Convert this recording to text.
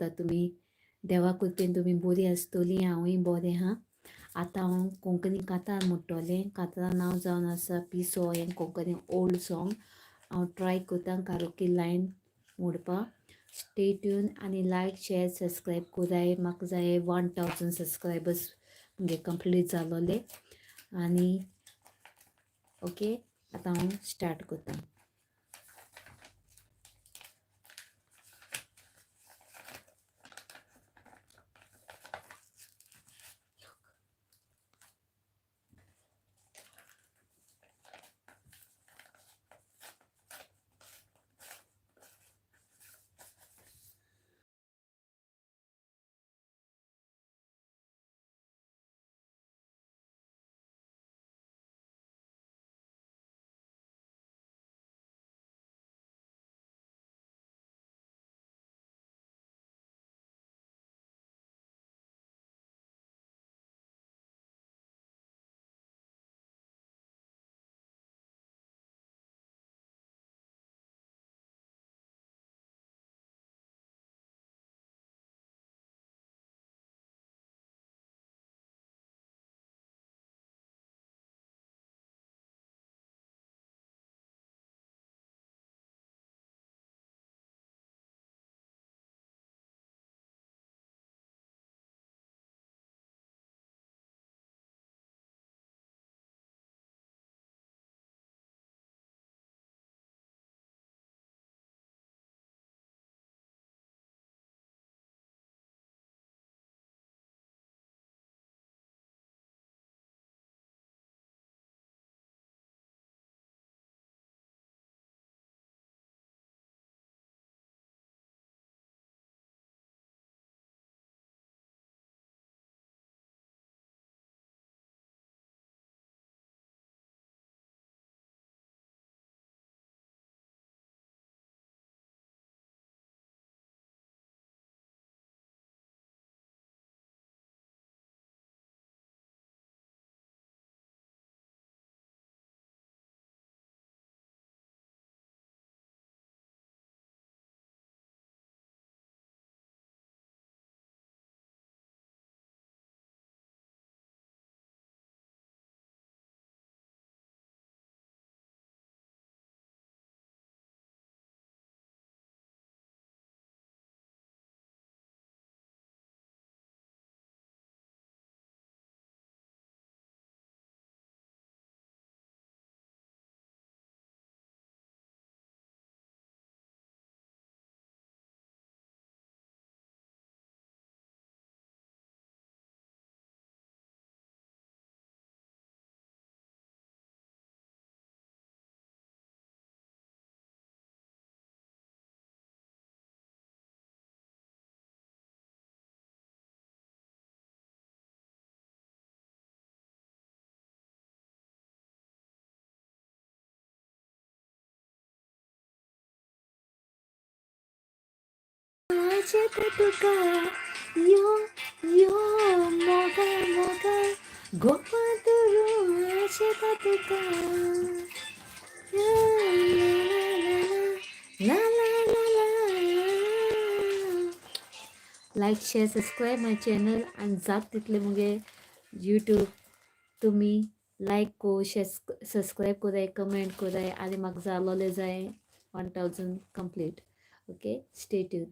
कोता तुमी? देवा कृपेन तुमी बरी आसतली, हांवूय बरें आहा. आतां हांव कोंकणी कांतार म्हणटलें. कांतारा नांव जावन आसा पिसो. हें कोंकणी ओल्ड सॉंग. हांव ट्राय करता कारोकी लायन म्हणपाक. स्टे ट्यून आनी लायक शेअर सबस्क्रायब कोराय. म्हाका जाय 1000 सबस्क्रायबर्स मुगे कंप्लीट जालोले. आनी ओके, आतां हांव स्टार्ट करता. आशेता तुका यो यो मोगा मोगा गोवा दुरू आशेता तुका ला ला ला ला ला. Like share subscribe my channel आनी जाता तितले मुगे यूट्यूब तुमी लायक को शेयर सबस्क्रायब कोराय, कमेंट कोराय आनी म्हाका जालोले जाय 1000 complete. Okay, stay tune.